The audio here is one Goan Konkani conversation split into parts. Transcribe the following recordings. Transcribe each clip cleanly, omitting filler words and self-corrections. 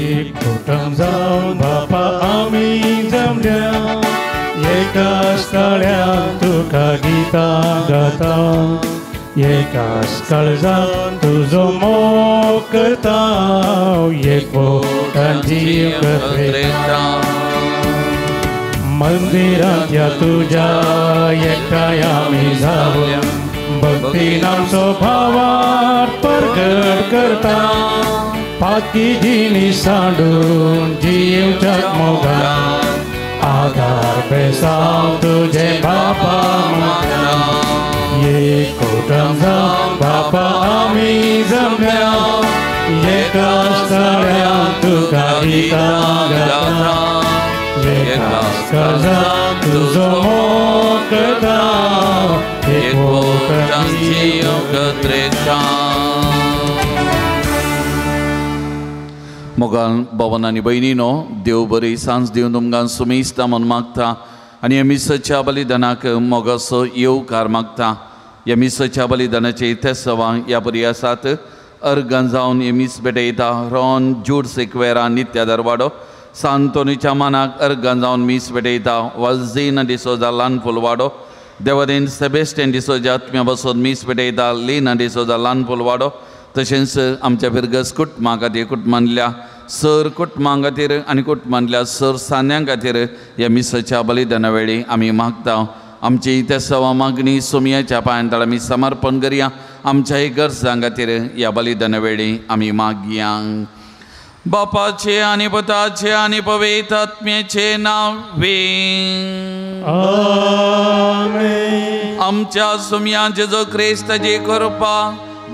एक कुटुंब जावन बापा आमी जमल्या, एकाच तळ्यान तुका गितां गाता, एकाच काळजान तुजो मोग करता, एकवटान जीव करता. मंदिरांत ह्या तुज्या एकठांय आमी जावन भक्तीन आमचो भावार्थ परगट करता, पातकी जिणी सांडून जिवच्याक मोगान आदार बेसांव तुजे बापा मागता. एक कुटुंब जावन बापा आमी जमल्या, एकाच तळ्यान तुका गितां गाता, एकाच काळजान तुजो मोग करता, एकवटान जीव करता. मोगान भवन आनी भयणीनो, देव बरी सांज दिवन तुमकां सुमेस्ता म्हूण मागता आनी ह्या मिसाच्या बलिदानाक मोगाचो येवकार मागता. ह्या मिसाच्या बलिदानाचे तेसवां ह्या परी आसात. अर्गां जावन हे मीस भेटयता रॉन जूड सिक्वेरा नित्या दरवाडो, सांतोनीच्या मानाक अर्गां जावन मीस भेटयता वालझीन डिसोजा ल्हान फुलवाडो, देवदेन सेबेस्टियन डिसोजा आत्म्या बसून मीस भेटयता लीना डिसोजा ल्हान फुलवाडो. तशेंच आमच्या फिरगस कुटुंबा खातीर, कुटुंबांतल्या सर कुटुंबां खातीर आनी कुटुंबांतल्या सर सान्यां खातीर ह्या मिसाच्या बलिदाना वेळी आमी मागता. आमची तेसवा मागणी सोमयाच्या पांयां तळा आमी समर्पण करया. आमच्या गरजां खातीर ह्या बलिदाना वेळी आमी मागया. बापाचे आनी पुताचे आनी पवित्र आत्म्याचे नांवे आमेन. आमच्या सोमया जेजू क्रिस्ताची कृपा,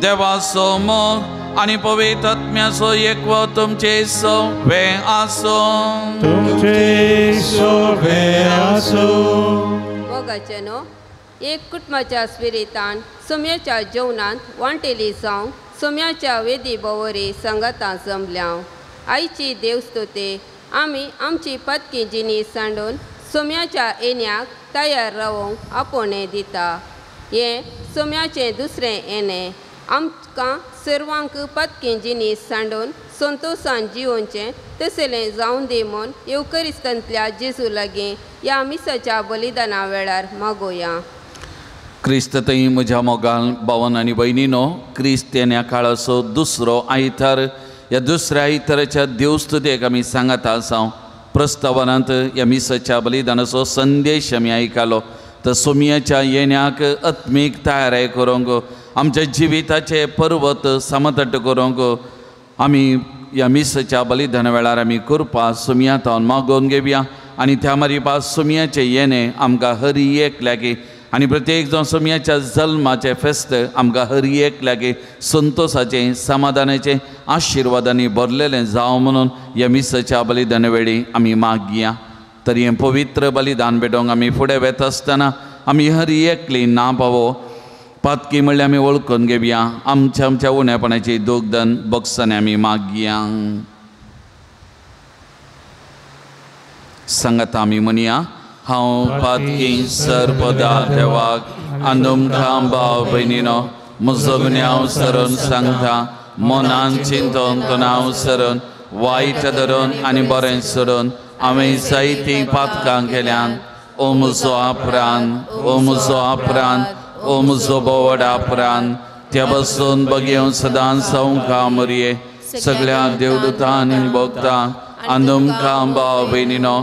देवाचो मोग आनी पवित्र आत्म्याचो एकवट तुमचे सवे आसूं. तुमचे सवे आसूं. मोगाचे न्हू, एक कुटुंबाच्या स्पिरितान सोम्याच्या जेवणांत वांटेली जावंक सोम्याच्या वेदी भोवरी संगतां जमल्या. आयची देवस्तुते आमी आमची पदकी जिणी सांडून सोम्याच्या येण्याक तयार रावंक आपोवणें दिता. हें सोम्याचें दुसरें येणें आमकां सर्वांक पदकी जिणी सांडून संतोशान जिवोवचें तसलें जावं दी म्हूण येवकरिस्तांतल्या जेजू लागीं ह्या मिसाच्या बलिदाना वेळार मागोया. क्रिस्त थंय म्हज्या मोगान भावन आनी भयणीनो, क्रिस्त ह्या काळाचो दुसरो आयतार. ह्या दुसऱ्या आयताराच्या देवस्तुतेक आमी सांगात आसा. प्रस्तावनांत ह्या मिसाच्या बलिदानाचो संदेश आमी आयकलो. तर सोमयाच्या येण्याक आत्मीक तयारी करूंक, आमच्या जिविताचे पर्वत समतट करूंक आमी ह्या मिसाच्या बलिदाना वेळार आमी कृपा सोमया तावन मागोवन घेवया. आनी त्या मारीपा सोमयाचें येणें आमकां हरी एक लागीं आनी प्रत्येक जावन सोमयाच्या जल्माचें फेस्त आमकां हरी एक लागीं संतोसाचें, समाधानाचें, आशिर्वादांनी भरलेलें जावं म्हणून ह्या मिसाच्या बलिदाना वेळी आमी मागया. तर हें पवित्र बलिदान भेटोवंक आमी फुडें वेता आसतना आमी हरी एकली ना पावो पातकी म्हणल्यार आमी वळखून घेवया. आमच्या आमच्या उणेपणाची दोगदन बक्षांनी आमी मागया. सांगात आमी म्हणया, हांव पातकी सर्पदा देवाक आनी तुमकां भाव भयणीनो म्हजो गुन्यांव सरून सांगता, मनान चिंतून तणाव सरून वायट धरून आनी बरें सोडून हांवें जायतीं पातकां केल्यान. ओ म्हजो आपरान, ओ म्हजो आपरान, ओ म्हजो बोवड आपरान, त्या बसून बगेवन सदांच संवका मरये सगळ्या देवदूतांनी भोगता आनी तुमकां भाव भयणीनो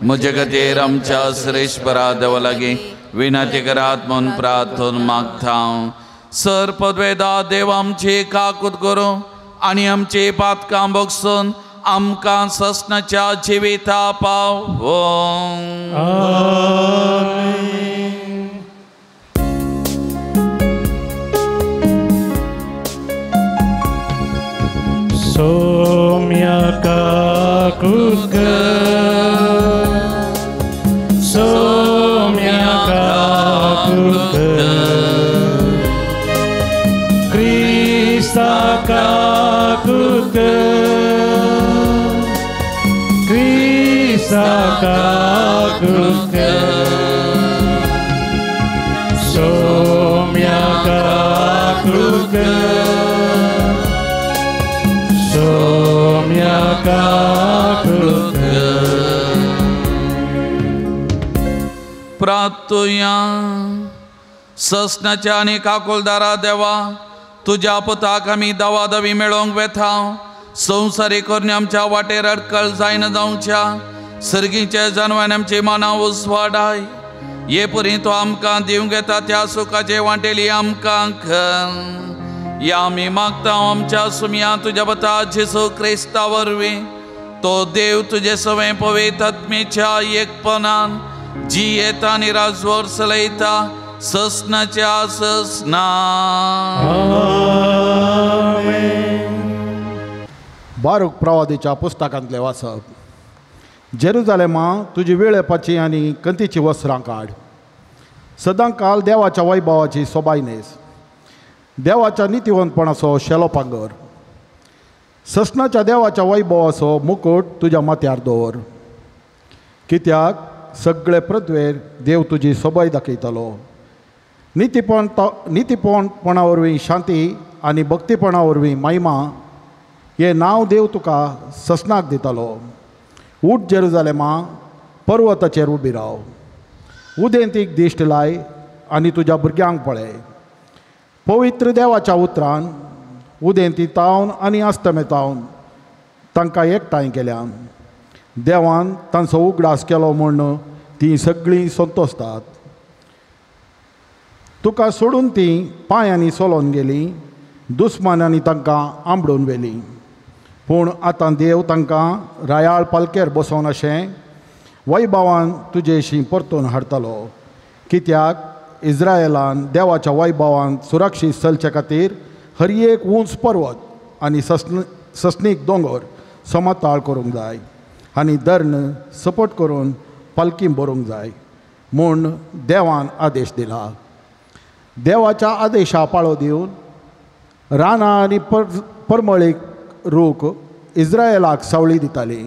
म्हजे खातीर आमच्या श्रेश्वरा देवा लागीं विनंती करात म्हूण प्रार्थन मागता. सर पदवेदा देव आमची काकूत करूं आनी आमची पातकां बगसून आमकां ससनाच्या जिविता पावों. सोम्या काकूत कर, सोम्या काकूत कर, क्रिस्ता काकूत कर, क्रिस्ता काकूत कर, सोम्या काकूत कर, सोम्या काकूत कर. प्रार्थुया. ससनाच्या आनी काकुलदारा देवा, तुज्या पुताक आमी दवादवी मेळोवंक वेता. संवसारी करून आमच्या वाटेर अडकळ जायना जावच्या सर्गीच्या जानवान आमची मनां उजवाडाय. हे परी तो आमकां दिवंक येता त्या सुखाचे वांटेली आमकां कर. या आमी मागता आमच्या सुमया तुज्या पुता जेजू क्रिस्ता वरवीं. तो देव तुजे सवें पवित्र आत्म्याच्या एकपणान जी येता आनी राजवर चलयता ससनाच्या ससना. बारूक प्रवादीच्या पुस्तकांतलें वाचप. जेरुजालेमा तुजी वेळेपाची आनी कंतीची वस्त्रां काड. सदांकाल देवाच्या वैभवाची सोबाय न्हेस. देवाच्या नितीवंतपणाचो शेलो पांगर. ससनाच्या देवाच्या वैभवाचो मुकूट तुज्या माथ्यार दवर. कित्याक सगळे पृथ्वेर देव तुजी सोबाय दाखयतलो. नितीपणपणा वरवीं शांती आनी भक्तीपणा वरवीं महिमा हें नांव देव तुका ससनाक दितलो. उठ जेरुजालेमा, पर्वताचेर उबी राव. उदेंतीक दिश्ट लाय आनी तुज्या भुरग्यांक पळय. पवित्र देवाच्या उतरान उदेंती तावन आनी अस्तमे तावन तांकां एकठांय केल्यान. देवान तांचो उगडास केलो म्हूण तीं सगळीं संतोसतात. तुका सोडून तीं पांयांनी चलोन गेलीं, दुस्मानांनी तांकां आंबडून व्हेलीं. पूण आतां देव तांकां रायाळ पालकेर बसोवन अशें वैभवान तुजेशी परतून हाडटलो. कित्याक इस्रायलान देवाच्या वैभवान सुरक्षीत चलचे खातीर हर एक उंच पर्वत आनी ससनीक दोंगर समताळ करूंक जाय आनी धर्ण सपोर्ट करून पालकी भरूंक जाय म्हूण देवान आदेश दिला. देवाच्या आदेशा पाळो दिवन रानां आनी परमळीक रूख इस्रायलाक सावळी दिताली.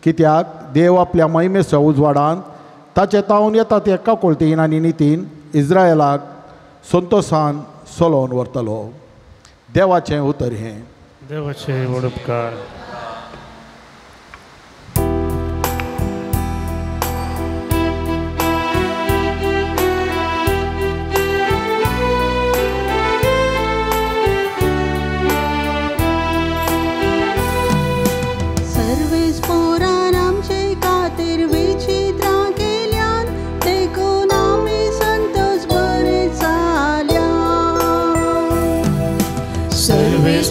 कित्याक देव आपल्या महिमेच्या उजवाडान ताचे तावन येता ते काकुळतीन आनी नितीन इस्रायलाक संतोसान चलोवन व्हरतलो. देवाचें उतर हें. देवाचे व्हड उपकार.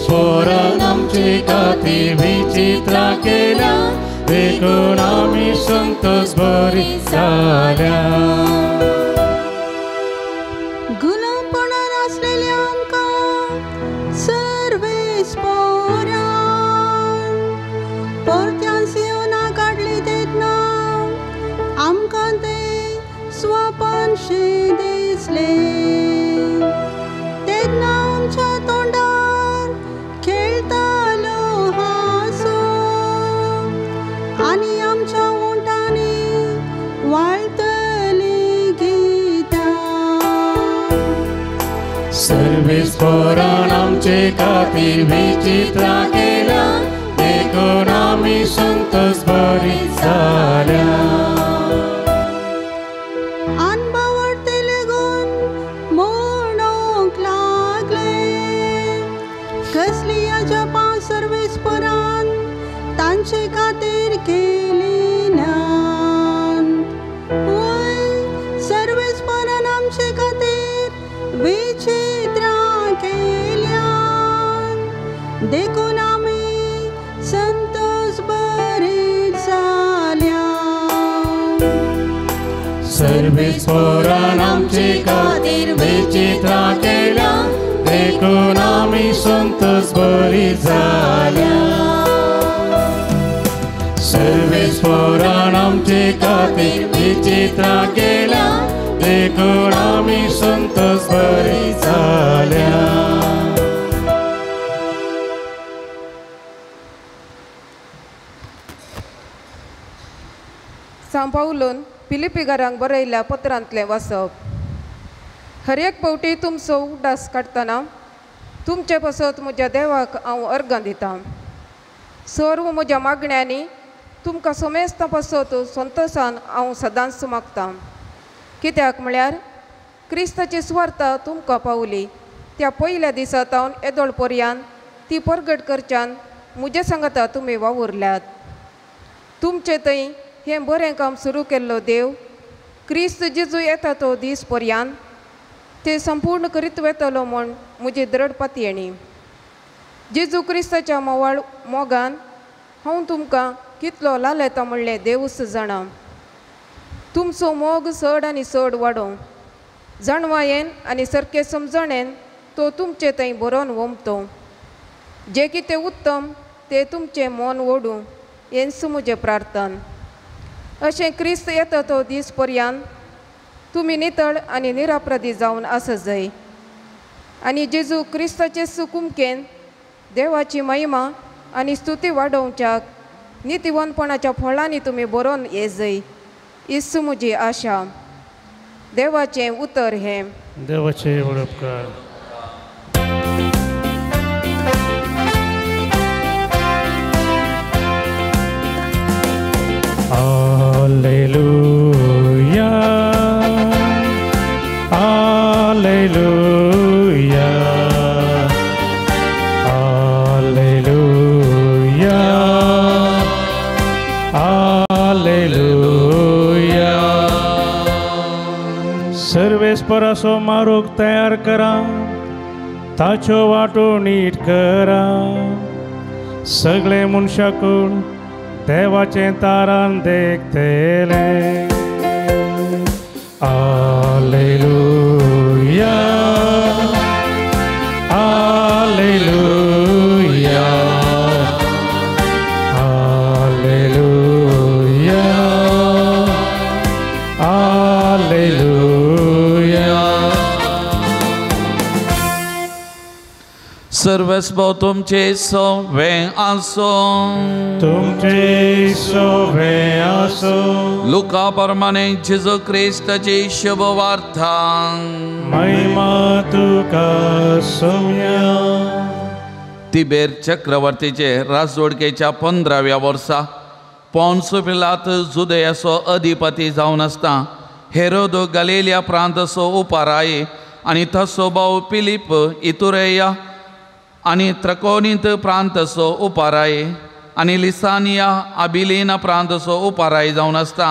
पोरान आमचे खातीर विचित्रां केल्या देखून आमी संतोष बरी जाल्या. गुलामपणान आसलेल्या आमकां सर्वेस पोरान परत्यान सियोना काडली तेन्ना आमकां तें स्वपनशें दिसलें. तेन्ना आमच्या तोंडार खेळतालो हांसो आनी आमच्या उंटांनी वाळटली गितां. सर्वेस पोरान आमचे खातीर विचित्रां केल्या देखून आमी संतोष बरी जाल्या. कसली अजापां सर्वेस्परान तांचे खातीर केली नात. वय सर्वेस्परान आमचे खातीर विचित्रां केल्यान देखून आमी संतोष बरी जाल्या. सर्वेस्परान आमचे खातीर विचित्रां केल्या देखून आमी संतोष बरी जाल्या. सर्वेस्परान आमचे खातीर विचित्रां केल्या देखून आमी संतोष बरी जाल्या. सांव पावलून फिलिप्पीकारांक बरयल्ल्या पत्रांतलें वाचप. हर एक फावटी तुमचो उगडास काडटना तुमचे पासत म्हज्या देवाक हांव अर्गां दितां. सर्व म्हज्या मागण्यांनी तुमकां समेस्तां पासत संतोशान हांव सदांच मागतां. कित्याक म्हळ्यार क्रिस्ताची सुवार्ता तुमकां पावली त्या पयल्या दिसा तावन येदोळ पर्यान ती परगट करच्यान म्हजे सांगता तुमी वावुरल्यात. तुमचे थंय हें बरें काम सुरू केल्लो देव क्रिस्त जेजू येता तो दीस पर्यान ते संपूर्ण करीत वेतलो म्हूण म्हजी द्रढ पातयेणी. जेजू क्रिस्ताच्या मोवाळ मोगान हांव तुमकां कितलो लालेता म्हणलें देवूच जाणा. तुमचो मोग चड आनी चड वाडोवं जाणवायेन आनी सारकें समजणेन तो तुमचे थंय बरोवन वमतो. जें कितें उत्तम तें तुमचें मन ओडूं हेंच म्हजें प्रार्थन. अशें क्रिस्त येता तो दीस पर्यान तुमी नितळ आनी निरापराधी जावन आसा जाय आनी जेजू क्रिस्ताचे सुकुमकेन देवाची महिमा आनी स्तुती वाडोवच्याक नितिवंतपणाच्या फळांनी तुमी बरोवन ये जाय. इस्सू म्हजी आशा. देवाचें उतर हें. देवाचें उपकार. Alleluia, Alleluia, Alleluia, Alleluia. सर्वेस्पराचो Mahrukh तयार करा, ताच्यो वाटो नीट करा. सगळे मनशाकून देवाचें तारान देखतले. Alleluia, Alleluia, Alleluia, Alleluia. सर्वस्व तुमचे सोवे आसो, तुमचे सोवे आसो. लुका प्रमाणे जेजू क्रिस्ताची शुभ वार्ता. महिमा तुका सोम्या. तिबेर चक्रवर्तीचे राजवडकेच्या 15व्या वर्सा पोन्स पिलात जुदयाचो अधिपती जावन आसता हेरोद गलिलिया प्रांताचो उपाराय आनी तसो भाव फिलीप इतुरेया आनी त्रकोनीत प्रांताचो उपाराय आनी लिसानिया आबिलिना प्रांताचो उपाराय जावन आसता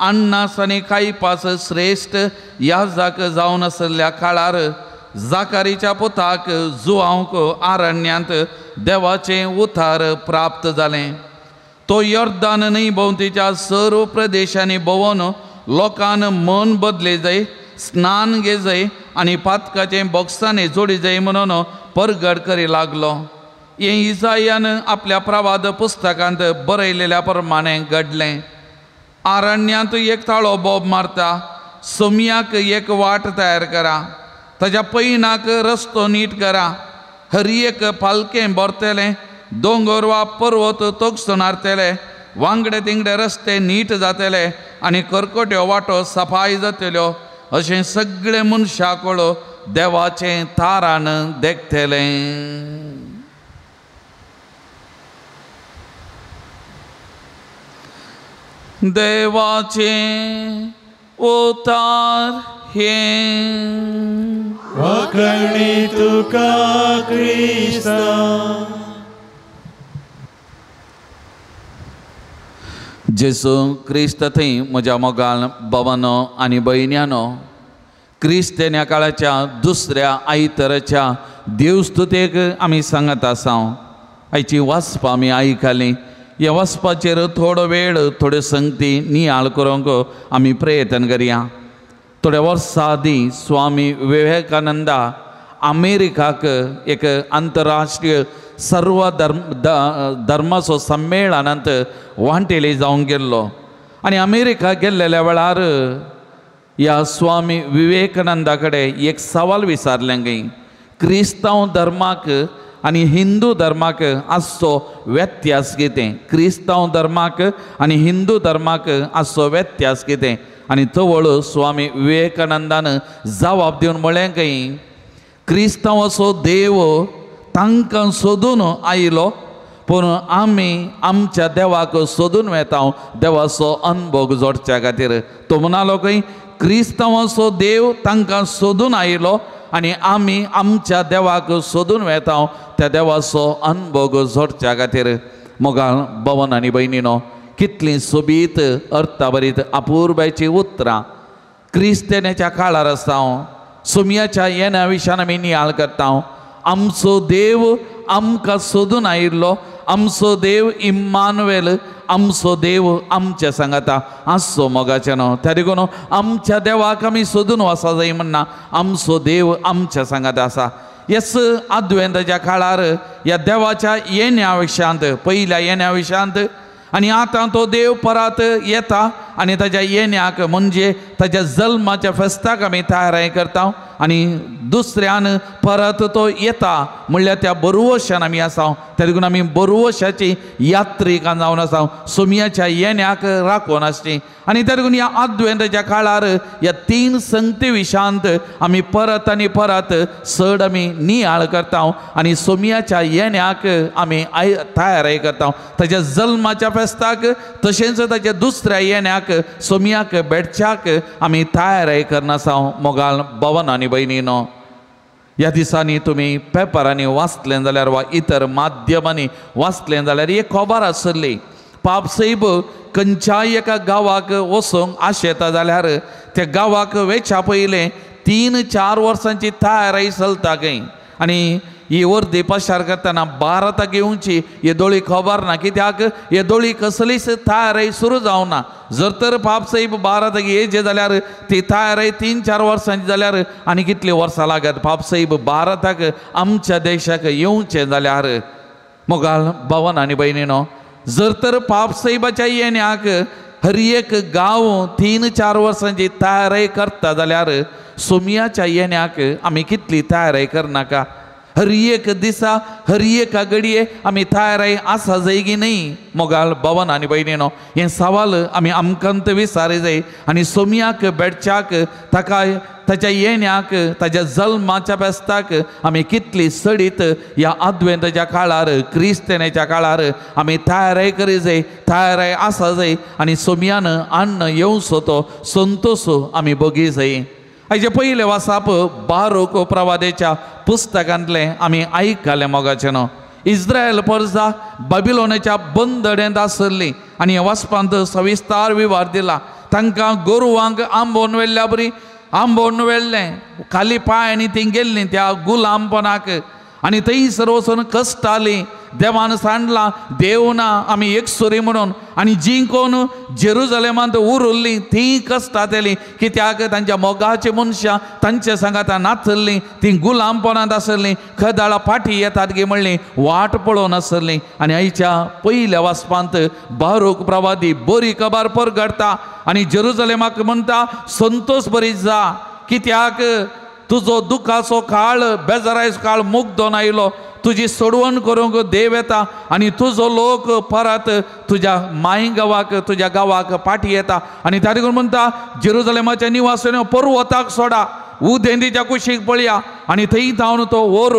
अन्नास आनी कायपास श्रेश्ठ याजक जावन आशिल्ल्या काळार जाकारीच्या पुताक जुआंक आरण्यांत देवाचें उतार प्राप्त जालें. तो योर्दान न्हंय भोंवतीच्या सर्व प्रदेशांनी भोंवन लोकान मन बदले जाय, स्नान घेजय आनी पातकाचें बोक्सांनी जोडी जाय म्हणून परगट करी लागलो. हें इजायान आपल्या प्रवाद पुस्तकांत बरयलेल्या प्रमाणें घडलें. आरण्यांत एक ताळो बोब मारता, सोमयाक एक वाट तयार करा, ताज्या पैणाक रस्तो नीट करा. हर एक पालकें भरतलें, दोंगर वा पर्वत तोगसून हारतले, वांगडे तिंगडे रस्ते नीट जातले आनी करकट्यो वाटो सफाय जातल्यो. अशें सगळे मनशाकळ देवाचें तारान देखतलें. देवाचें उतार हें. वाकणी तुका क्रिस्ता. जेजू क्रिस्त थंय म्हज्या मोगाल बाबानो आनी भयण्यानो, क्रिस्त ह्या काळाच्या दुसऱ्या आयताराच्या देवस्तुतेक आमी सांगत आसा. आयची वाचपां आमी आयकलीं. ह्या वाचपाचेर थोडो वेळ थोड्यो संगती नियाळ करूंक आमी प्रयत्न करया. थोड्या वर्सां आदीं स्वामी विवेकानंदा अमेरिकाक एक आंतरराष्ट्रीय सर्व धर्माचो संमेळनांत वांटेली जावंक गेल्लो आनी अमेरिका गेल्लेल्या वेळार ह्या स्वामी विवेकानंदा कडेन एक सवाल विचारलें गय, क्रिस्तांव धर्माक आनी हिंदू धर्माक आसचो व्यत्यास कितें? क्रिस्तांव धर्माक आनी हिंदू धर्माक आसचो व्यत्यास कितें? आनी तवळ स्वामी विवेकानंदान जवाब दिवन म्हळें गय, क्रिस्तांवाचो देव तांकां सोदून आयलो, पूण आमी आमच्या देवाक सोदून वेता देवाचो अनभोग जोडच्या खातीर. तो म्हणालो खंय क्रिस्तांवाचो देव तांकां सोदून आयलो आनी आमी आमच्या देवाक सोदून वेता त्या देवाचो अनभोग जोडच्या खातीर. मोगाळ भवन आनी भयणीनो, कितलीं सोबीत अर्थाभरीत अपुरबायचीं उतरां क्रिस्तेन्याच्या काळार आसा. सोमयाच्या येण्या विशयान आमी नियाळ करता. आमचो देव आमकां सोदून आयिल्लो, आमचो देव इम्मानुएल, आमचो देव आमच्या सांगाता आसचो मोगाचें न्हू. त्या देखून आमच्या देवाक आमी सोदून वचा जाय म्हणना, आमचो देव आमच्या सांगाता आसा. येस आद्वेंताच्या काळार ह्या देवाच्या येण्या विशयांत, पयल्या येण्या विशयांत, आनी आतां तो देव परत येता आनी ताच्या येण्याक म्हणजे ताच्या जल्माच्या फेस्ताक आमी तयारी करता आनी दुसऱ्यान परत तो येता म्हणल्यार त्या बरवशान आमी आसा. त्या देखून आमी बरवशाची यात्रिकां जावन आसा, सोमयाच्या येण्याक राखून आसची. आनी त्या देखून ह्या आद्वेंताच्या काळार ह्या तीन संगती विशांत आमी परत आनी परत चड आमी नियाळ करता आनी सोमयाच्या येण्याक आमी तयारी करता. ताच्या जल्माच्या फेस्ताक तशेंच ताच्या दुसऱ्या येण्याक सोमयाक भेटच्याक आमी तयारी करनासा. मोगाळ भवन आनी भयणीनो, ह्या दिसांनी तुमी पेपरांनी वाचलें जाल्यार वा इतर माध्यमांनी वाचलें जाल्यार एक खबर आसली, पापसैब खंयच्याय एका गांवाक वचूंक आशेता जाल्यार त्या गांवाक वेच्या पयलें 3-4 वर्सांची तयारी चलता खंय. आनी ही वर्दी पशार करतना भारताक येवची हे दोळी खबर ना, कित्याक हे दोळी कसलीच तयारी सुरू जावना. जर तर पापसाहेब भारताक येयचे जाल्यार ती तयारी 3-4 वर्सांची जाल्यार आनी कितलीं वर्सां लागत पापसाहेब भारताक आमच्या देशाक येवचें जाल्यार. मोगाळ भवन आनी भयणीनो, जर तर पापसाहेबाच्या येण्याक हर एक गांव 3-4 वर्सांची तयारी करता जाल्यार सोमयाच्या येण्याक आमी कितली तयारी करनाका. हर एक दिसा हर एका घडये आमी तयारी आसा जाय की न्ही. मोगाळ भवन आनी भयणीनो, हें सवाल आमी आमकांत विचारी जाय आनी सोमयाक भेटच्याक ताका ताच्या येण्याक ताच्या जल्माच्या फेस्ताक आमी कितली सडीत ह्या आद्वेंताच्या काळार क्रिस्तेन्याच्या काळार आमी तयारी करी जाय, तयारी आसा जाय आनी सोमयान अन्न येवचो तो संतोश आमी बगी जाय. हाजे पयलें वासाप बारूक प्रवादेच्या पुस्तकांतलें आमी आयकलें मोगाचें न्हू. इस्रायल परजा बाबिलोनाच्या बंदडेंत आसली आनी ह्या वाचपांत सविस्तार विवार दिला. तांकां गोरवांक आंबोवन व्हेल्ल्या बरी आंबोवन व्हेल्लें, खाली पांय आनी ती गेल्लीं त्या गुलामपणाक आनी थंयसर वचून कश्टालीं. देवान सांडलां देव ना आमी एकसुरी म्हणून आनी जी कोण जेरुजलेमांत उरल्लीं तीं कश्टातलीं, कित्याक तांच्या मोगाची मनशां तांचे सांगाता नाचल्लीं, तीं गुलामपणांत आसलीं, खदाळा फाटीं येतात गी म्हणलीं वाट पळोवन आसलीं. आनी आयच्या पयल्या वाचपांत बारूक प्रवादी बरी खबर परगडटा आनी जेरुजलेमाक म्हणटा संतोश बरी जा, कित्याक तुजो दुखाचो काळ बेजारायचो काळ मुग्दोन आयलो, तुजी सोडवण करूंक देव येता आनी तुजो लोक परत तुज्या माय गांवाक तुज्या गांवाक फाटीं येता. आनी त्या देखून म्हणटा जेरुजलेमाच्या निवासांनी पर्वताक सोडा, उदेंतीच्या कुशीक पळया आनी थंय जावन तो ओर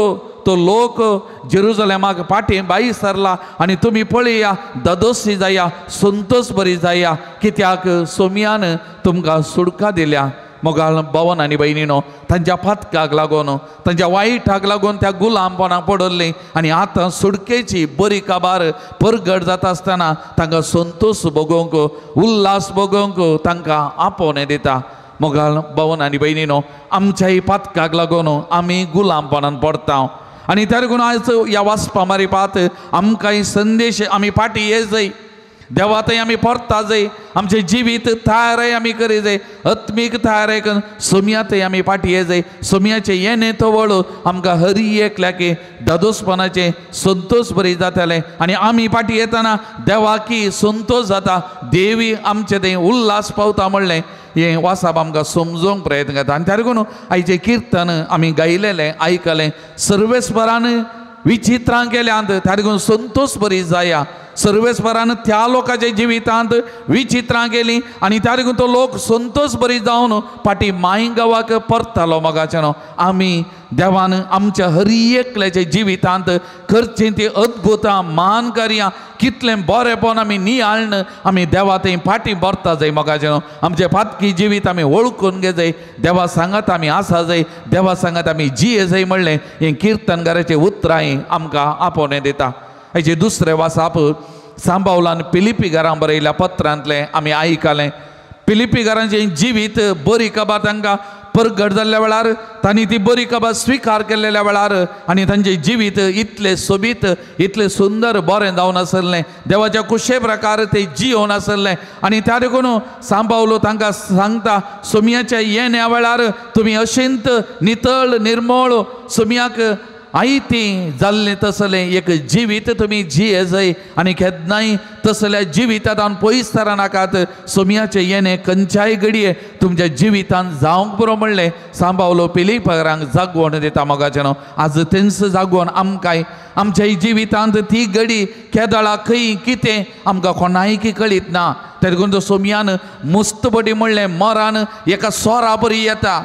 तो लोक जेरुजलेमाक फाटीं भायर सरला आनी तुमी पळया दादोसी जाया संतोश बरी जाया, कित्याक सोमयान तुमकां सुडका दिल्या. मोगाळ भवन आनी भयणीनो, तांच्या पातकाक लागून तांच्या वायटाक लागून त्या गुलामपणाक पडल्लीं आनी आतां सुडकेची बरी काबार परगट जाता आसतना तांकां संतोश भोगोवंक उल्हास भोगोवंक तांकां आपोवणें दिता. मोगाळ भवन आनी भयणीनो, आमच्याय पातकाक लागून आमी गुलामपणान पडटा आनी त्या देखून आयज ह्या वाचपा मारिपात आमकां संदेश आमी फाटीं ये जाय, देवातय आमी परता जाय, आमचें जिवीत तयारय आमी करी जाय, आत्मीक तयारय करून सोमयातय आमी फाटीं ये जाय. सोमयाचें येणें तवळ आमकां हरी एकल्याके दादोसपणाचें संतोश बरी जातालें आनी आमी फाटीं येतना देवाकी संतोश जाता, देवी आमचे थंय उल्हास पावता म्हणलें हें वासाप आमकां समजोवंक प्रयत्न करता. आनी त्या देखून आयचें किर्तन आमी गायलेलें आयकलें, सर्वेस्परान विचित्रां केल्यांत, त्या देखून संतोश बरी जाया, सर्वेस्परान त्या लोकांच्या जिवितांत विचित्रां केली आनी त्या देखून तो लोक संतोष बरी जावन फाटीं माय गांवाक परतालो मोगाच्यानो. आमी देवान आमच्या हर एकल्याच्या जिवितांत करचीं ती अद्भुतां मान कार्यां कितलें बरेंपण आमी नियाळन आमी देवा थंय फाटीं भरता जाय मोगाच्यानो. आमचें पातकी जिवीत आमी वळखून घेजाय, देवा सांगात आमी आसा जाय, देवा सांगात आमी जिये जाय म्हणलें हें किर्तनकाराचें उतरां आमकां आपोवणें दिता. हाचें दुसरें वासाप सांबावलान पिलिपी घरां बरयल्या पत्रांतलें आमी आयकलें. पिलिपी घरांचें जिवीत बरी खबर तांकां परगट जाल्ल्या वेळार तांणी ती बरी खबर स्विकार केल्ल्या वेळार आनी तांचें जिवीत इतलें सोबीत इतलें सुंदर बरें जावन आसलें, देवाच्या कुशे प्रकार ते जियोवन आसलें. आनी त्या देखून सांबावलो तांकां सांगता सोमयाच्या येण्या वेळार तुमी अशेंत नितळ निर्मळ सोमयाक आयती जाल्लें तसलें एक जिवीत तुमी जिये जाय आनी केन्नाय तसल्या जिवितांत पयस नाकात. सोमयाचें येणें खंयच्याय घडये तुमच्या जिवितांत जावंक पुरो म्हणलें सांबावलो पिलिपरांक जागवण दिता मोगाच्यानो. आज तेंच जागवण आमकांय आमच्या जिवितांत ती घडी केदळा खंय कितें आमकां कोणायकी कळीत ना. ते देखून तो सोमयान मुस्तपटी म्हणलें मरान एका सोरा बरी येता.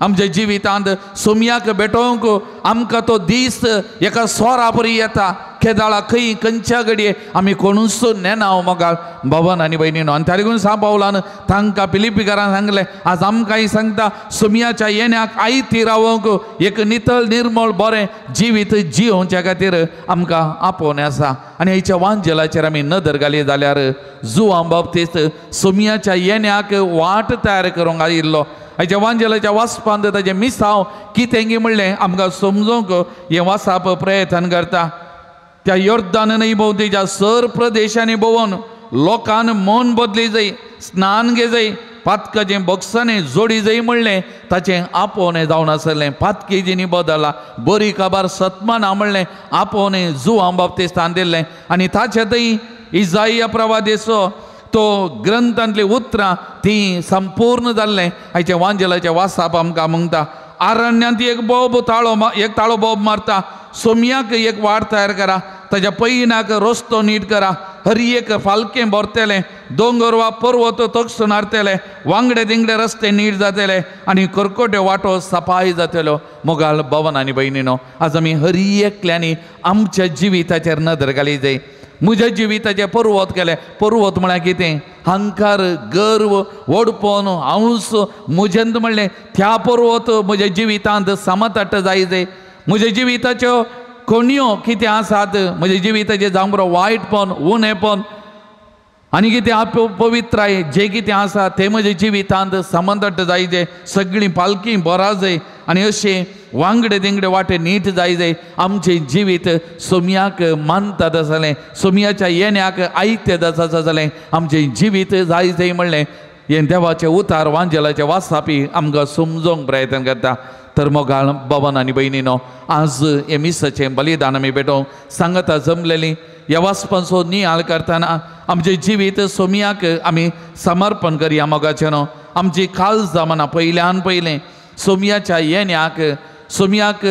आमच्या जिवितांत सोमयाक भेटोवंक आमकां तो दीस एका सोरा बरी येता. केदाळा खंय खंयच्या घडये आमी कोणूच नेना मोगाळ भवन आनी भयणीनो. आनी त्या देखून सांबावलान तांकां पिलिपीकारांक सांगलें आज आमकांय सांगता सोमयाच्या येण्याक आयती रावोवंक एक नितळ निर्मळ बरें जिवीत जियोवच्या खातीर आमकां आपोवणें आसा. आनी हेच्या वांजेलाचेर आमी नदर घाली जाल्यार जुवां बाबतींत सोमयाच्या येण्याक वाट तयार करूंक आयिल्लो. हाच्या वांजेलाच्या वाचपांत ताजें मिसांव कितें म्हणलें आमकां समजूंक हें वाचप प्रयत्न करता. त्या योर्दान न्हंय भोंवतीच्या सर प्रदेशांनी भोंवन लोकान मन बदली जाय, स्नान घे जाय, पातकाचें बक्षांनी जोडी जाय म्हणलें ताचें आपोवणें जावन आसलें. पातकी जिणी बदला बरी खबर सतमाना म्हणलें आपोवणें जुवां बाप्तिस्तान दिल्लें. आनी ताचे थंय इजाइया प्रवादेचो तो ग्रंथांतलीं उतरां तीं संपूर्ण जाल्लें. हाचें वांजेलाचें वाचप आमकां म्हणटा आरण्यांत एक बोब ताळो एक ताळो बोब मारता, सोमयाक एक वाट तयार करा, ताज्या पैनाक रस्तो नीट करा, हर एक फालकें भरतलें, दोंगर वा पर्वत तक्षून हाडटले, वांगडे तिंगडे रस्ते नीट जातले आनी करकोट्यो वाटो सफाय जातल्यो. मोगाल भवन आनी भयणीनो, आज आमी हर एकल्यांनी आमच्या जिविताचेर नदर घाली जाय. म्हज्या जिविताचें पर्वत केलें, पर्वत म्हळ्यार कितें? हंकार, गर्व, व्हडपण, हांस म्हजेंत म्हणलें त्या पर्वत म्हज्या जिवितांत समतट जाय जाय. म्हज्या जिविताच्यो कोणयो कितें आसात, म्हज्या जिविताचें जावंक बरो वायटपण, उणेपण आनी कितें अपवित्राय जें कितें आसा तें म्हज्या जिवितांत समतट जाय जाय. सगळीं पालखी बरा जाय आनी अशें वांगडे तिंगडे वाटे नीट जाय जाय. आमचें जिवीत सोमयाक मानतात जालें, सोमयाच्या येण्याक आयतें जाता जालें, आमचें जिवीत जाय जाय म्हणलें हें देवाचें उतार वांजेलाचें वाचापी आमकां समजोवंक प्रयत्न करता. तर मोगाळ भवन आनी भयणीनो, आज हें मिसाचें बलिदान आमी भेटोवंक सांगता जमलेलीं ह्या वाचपांचो नियाळ करतना आमचें जिवीत सोमयाक आमी समर्पण करया मोगाचें. आमची काळजां मनां पयल्यान पयलें सोमयाच्या येण्याक, सोमयाक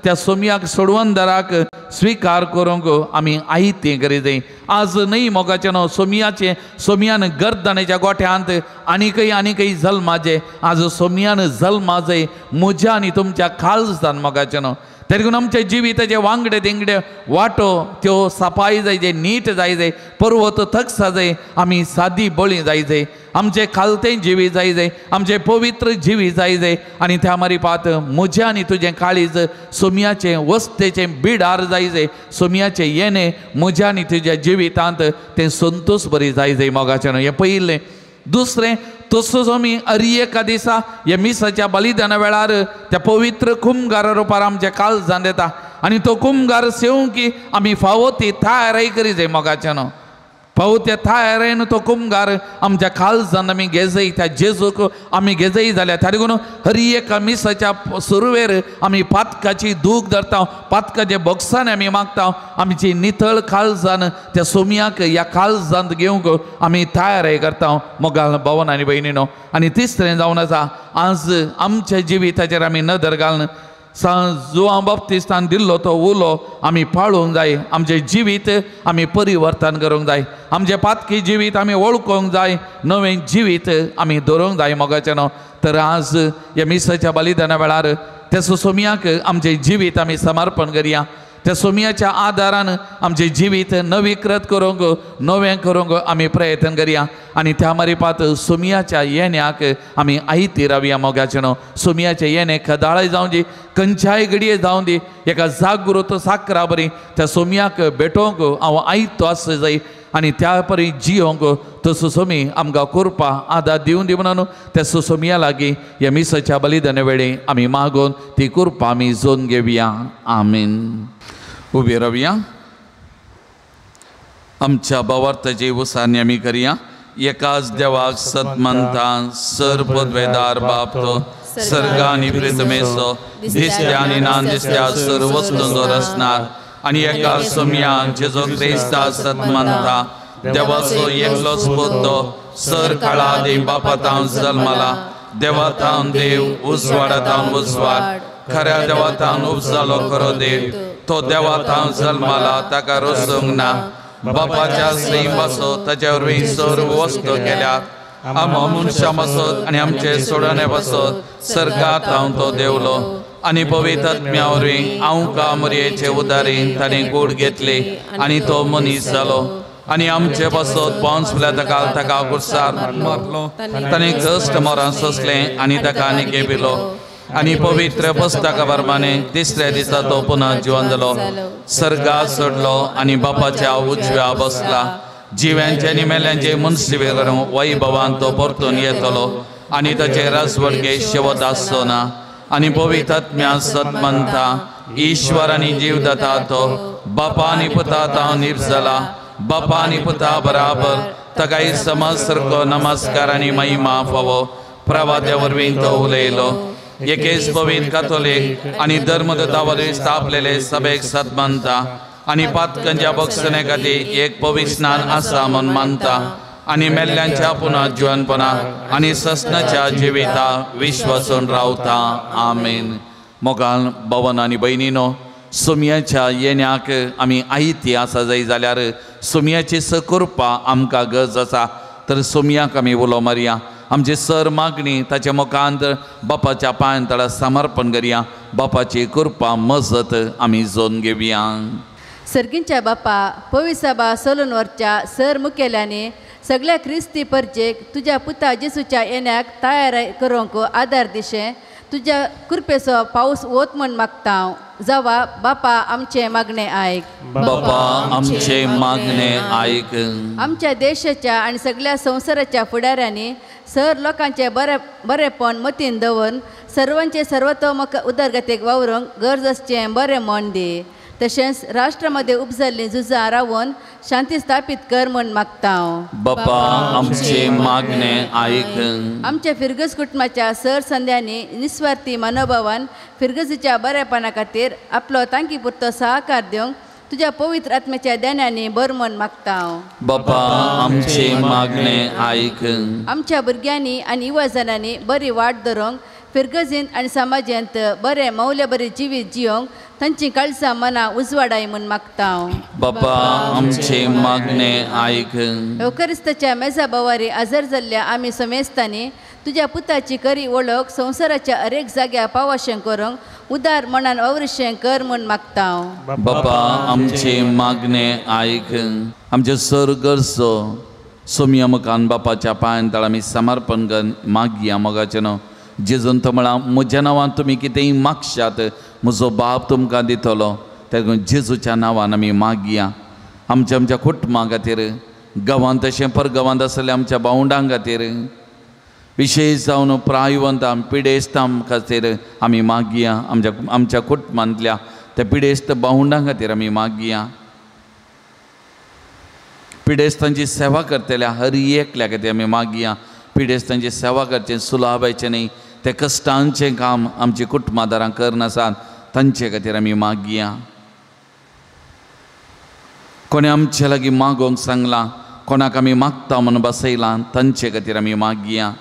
त्या सोमयाक सोडवंदराक स्विकार करूंक आमी आयतें करी जाय. आज न्हय मोगाचें न्हू सोमयाचें सोमयान गर्दनेच्या गोठ्यांत आनीकय आनीकय जल्माचें आज सोमयान जल्माचें म्हज्या आनी तुमच्या काळजान मोगाचें न्हू. तरी आमच्या जिविताचे वांगडे तिंगडे वाटो त्यो सफाय जाय जाय, नीट जाय जाय, पर्वत थकसा जाय, आमी सादी बळी जाय जाय, आमचें खालतें जिवीत जाय जाय, आमचें पवित्र जिवीत जाय जाय. आनी त्या मारिपात म्हजें आनी तुजें काळीज सोमयाचें वस्तेचें बिडार जाय जाय. सोमयाचें येणें म्हज्या आनी तुज्या जिवितांत तें संतोष बरी जाय जाय मोगाचें न्हू. हें पयलें. दुसरें, तसोच आमी हर एका दिसा ह्या मिसाच्या बलिदाना वेळार त्या पवित्र कुमगारा रुपार आमच्या काळजान येता आनी तो कुमगार सेवंक आमी फावो ती तयारी करी जाय मोगाचें न्हू. फावो त्या तयारेन तो कुमगार आमच्या काळजान आमी घेजय, त्या जेजूक आमी घेजय जाल्यार त्या देखून हर एका मिसाच्या सुरवेर आमी पातकाची दूख धरता, पातकाचे बक्षान आमी मागता, आमची नितळ काळजान त्या सोमयाक ह्या काळजांत घेवंक आमी तयारी करता मोगाल भवन आनी भयणीनो. आनी तिसरें जावन आसा, आज आमच्या जिविताचेर आमी नदर घालून जुवां बाप्तिस्तान दिल्लो तो उलो आमी पाळूंक जाय. आमचें जिवीत आमी परिवर्तन करूंक जाय. आमचें पातकी जिवीत आमी वळखूंक जाय. नवें जिवीत आमी दवरूंक जाय मोगाचें न्हू. तर आज ह्या मिसाच्या बलिदाना वेळार त्या सोमियाक आमचें जिवीत आमी समर्पण करया. त्या सोमियाच्या आदारान आमचें जिवीत नवीकृत करूंक नवें करूंक आमी प्रयत्न करया. आनी त्या मारिपात सोमियाच्या येण्याक आमी आयती रावया मोगाचें न्हू. सोमियाचें येणें खदाळय जावं दी, खंयच्याय घडये जावं दी, एका जागृत साकरा बरी त्या सोमियाक भेटोवंक हांव आयतो आसू जाय आनी त्या परी जियोंक तो सोमी आमकां कृपा आदार दिवन दी म्हणून त्या सोमिया लागीं ह्या मिसाच्या बलिदाना वेळी आमी मागून ती कृपा आमी जोन घेवया. आमीन. उबी रावया. आमच्या भावार्थाची उसारणी आमी करया. एकाच देवाक सत मानता, सर पदवेदार बाप तो सर्ग आनी प्रितमेचो दिसत्या आनी ना दिसत्या सर्व वस्तूंचो रचणार आनी एका सोमया जेजो क्रिस्ता सत मानता, देवाचो एकलोच पूत तो सर काळा आदी बापा तावन जल्मला, देवा तावन देव, उजवाडा तावन उजवाड, खऱ्या देवा तावन उपजालो खरो देव, तो देवा तावन जल्मला, ताका रचूंक ना, बापाच्या सैमाचो ताच्या वरवीं सर्व वस्तू केल्यात, आमकां मनशां पासत आनी आमचे सोडणे पासत सर्गांत हांव तो देवलो आनी पवित्र आत्म्या वरवीं आमकां मरयेचे उदारीन ताणें कूड घेतली आनी तो मनीस जालो आनी आमचे पासत पोंस ताका ताका कुर्सार मारलो, ताणें कश्ट मरण सोंसलें आनी ताका आनी घेबिलो आनी पवित्र पुस्तका प्रमाणे तिसऱ्या दिसा तो पुनः जिवन जालो, सर्गात चडलो आनी बापाच्या उजव्या बसला, जिव्यांचे आनी मेल्यांचे मुनसिबे करूंक वैभवान तो परतून येतलो आनी ताचे राजवडके शेवट आसचो ना. आनी पवित्र आत्म्या सत मानता, ईश्वर आनी जीव दाता तो बापा आनी पुता तावन निप जाला, बापा आनी पुता बराबर ताकाय समज सारको नमस्कार आनी महिमा फावो. प्रवाद्या वरवीं तो उलयलो. एकेच पवित्र कातोलीक आनी धर्मदूता वरवीं स्थापलेले सभेक सत मानता आनी पातकांच्या बक्षणे खातीर एक पवित्र स्नान आसा म्हूण मानता आनी मेल्ल्यांच्या पुनः जिवनपणा आनी ससनाच्या जिविता विश्वासून रावता. आमेन. मोगान भवन आनी भयणीनो, सोमयाच्या येण्याक आमी आयती आसा जाय जाल्यार सोमयाची सकृपा आमकां गरज आसा. तर सोमयाक आमी उलो मारया. आमची सर मागणी ताच्या मुखांत बापाच्या पांयां तळा समर्पण करया. बापाची कृपा मजत आमी जोन घेवया. सर्गींच्या बापा, पविसाबा सोलून वरच्या सर मुखेल्यांनी सगळ्या क्रिस्ती परजेक तुज्या पुता जेसूच्या येण्याक तयार करूंक आदार दिशें तुज्या कृपेचो पावस वत म्हण मागता हांव. जावा बापा आमचें मागणें आयक. बापा आमचें मागणें आयक. आमच्या देशाच्या आनी सगळ्या संवसाराच्या फुडाऱ्यांनी सर लोकांचें बरें बरेंपण मतीन दवरून सर्वांचे सर्वतोमुख उदरगतीक वावरूंक गरज आसचें बरें मन दी. तशेंच राष्ट्रामध्ये उपजल्लीं झुजां रावून शांती स्थापीत कर म्हण मागता हांव. बापा आमचें मागणें आयक. आमच्या फिरगज कुटुंबाच्या सर संद्यांनी निस्वार्थी मनोभावान फिरगजीच्या बरेपणा खातीर आपलो तांकी पुरतो सहकार दिवंक तुज्या पवित्र आत्म्याच्या देण्यांनी बरें म्हण मागता हांव. बापा आमचें मागणें आयक. आमच्या भुरग्यांनी आनी युवा जणांनी बरी वाट धरूंक फिरगजींत आनी समाजांत बरें मौल्य बरें जिवीत जियोंक तांची काळजां मनां उजवाडाय म्हूण मागता हांव. बापा आमचें मागणें आयक. क्रिस्ताच्या मेजा बवारी आजर जाल्ल्या आमी समेस्तांनी तुज्या पुताची खरी वळख संवसाराच्या अरेक जाग्यार पावाशें करूंक उदार मनान वावरशें कर म्हूण मागता हांव. बापा आमचें मागणें आयक. आमचे सर गरजो सोमया मुखान बापाच्या पांयां तळा आमी समर्पण कर मागया मोगाचें न्हू. जेजून तो म्हळां म्हज्या नांवान तुमी कितेंय मागशात म्हजो बाप तुमकां दितलो. तेका जेजूच्या नांवान आमी मागया. आमच्या आमच्या कुटुंबा खातीर, गांवांत तशें परगांवांत आसलेल्या आमच्या भावंडां खातीर, विशेश जावन प्रायवंतां पिडेस्तां खातीर आमी मागया. आमच्या आमच्या कुटुंबांतल्या त्या पिडेस्त भावंडां खातीर आमी मागया. पिडेस्तांची सेवा करतल्या हर एकल्या खातीर आमी मागया. पिडेस्तांची सेवा करचें सुलाभायचें न्ही, ते कश्टांचें काम आमची कुटुंबादारां करनासात तांचे खातीर आमी मागया. कोणें आमचे लागीं मागोवंक सांगलां, कोणाक आमी मागता म्हूण बसयलां तांचे खातीर आमी मागया.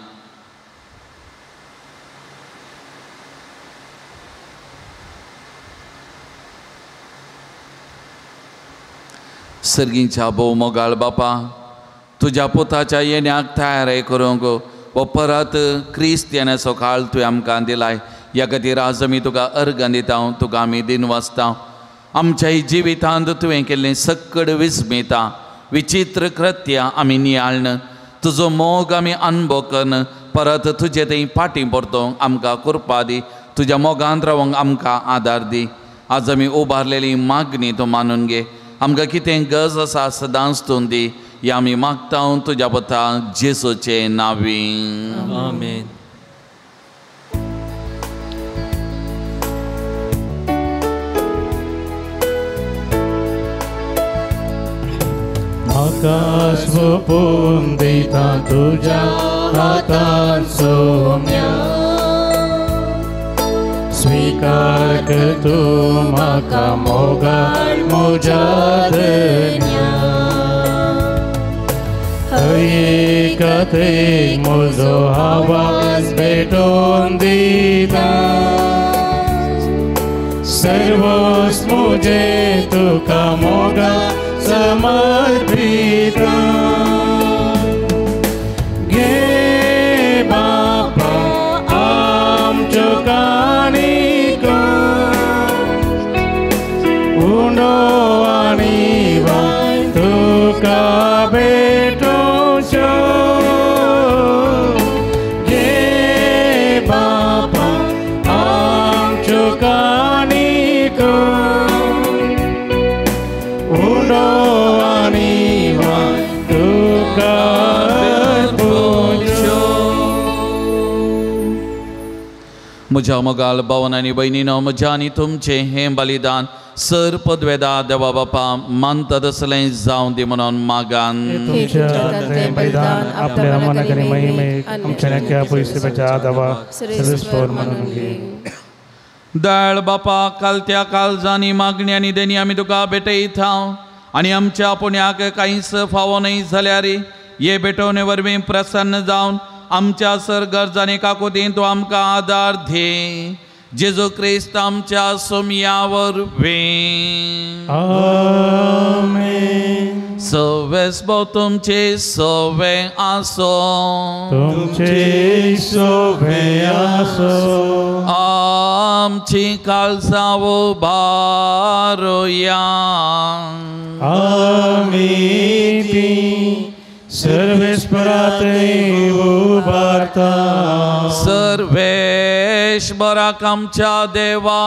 सर्गींच्या भोव मोगाळ बापा, तुज्या पुताच्या येण्याक तयारी करूंक वो परत क्रिस्त येण्याचो काळ तुवें आमकां दिलाय. ह्या खातीर आज आमी तुका अर्गां दिता, तुका आमी दिन वाचता. आमच्या जिवितांत तुवें केल्लें सक्कड विस्मिता विचित्र कृत्यां आमी नियाळन तुजो मोग आमी अनुभव करून परत तुजे थंय फाटीं परतोवंक आमकां कृपा दी. तुज्या मोगांत रावंक आमकां आदार दी. आज आमी उबारलेली मागणी तूं मानून घे. आमकां कितें गरज आसा सदांच तूं दी. ह्या आमी मागता तुज्या पुता जेजूचे नांवी. आमेन. म्हाका सोंपून दिता तुज्या हातान सोम्या, स्वीकार कर तूं म्हाका मोगाळ म्हज्या धन्या. एक थंय म्हजो आवाज भेटोवन दिता, सर्वोस म्हजें तुका मोगा समर्पिता. घे बापा आमच्यो काणिको उंडो आनी वाय तुका भेटोवच्यो. घे बापा आमच्यो काणिको उंडो आनी वाय तुका अर्पुच्यो. म्हज्या मोगाल भावन आनी भयणीनो, म्हज्या आनी तुमचें हें बलिदान सर पदवेदा देवा बापा मानता तसलें जावं दी म्हणून मागान. तुमच्या हातांतलें बलिदान आपल्या मनाक आनी महिमेक आमच्या नाक्या पयसुप्याच्या देवा सर्वेस्पर म्हणून घे. दयाळ बापा, कालत्या काळजांनी मागणी आनी देणी आमी तुका भेटयता आनी आमच्या पुण्याक कांयच फावो न्हय जाल्यार हे भेटवणे वरवीं प्रसन्न जावन आमच्या सर गरजांनी काकुतीन तूं आमकां आदार दी. जेजू क्रिस्त आमच्या सोमया वरवीं. आमेन. सवेस भोव तुमचे सवे आसो, तुमचे सवे आसो. आमची काळजां उबारुया. आमी ती सर्वेस्पराथंय उबारता. सर्वेश्वराक आमच्या देवा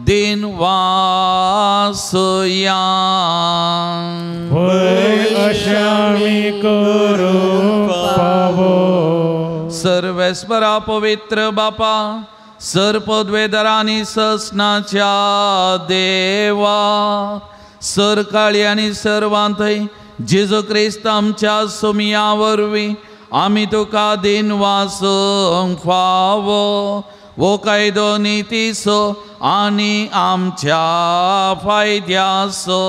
दिन वासुया. वय अशें आमी करूंक फावो. सर्वेस्परा पवित्र बापा, सर पदवेदारांनी ससनाच्या देवा, सर काळी आनी सर्वांथंय जेजू क्रिस्त आमच्या सोमया वरवीं आमी तुका दिन वासूंक फावो. वो कायदो नितीचो आनी आमच्या फायद्याचो.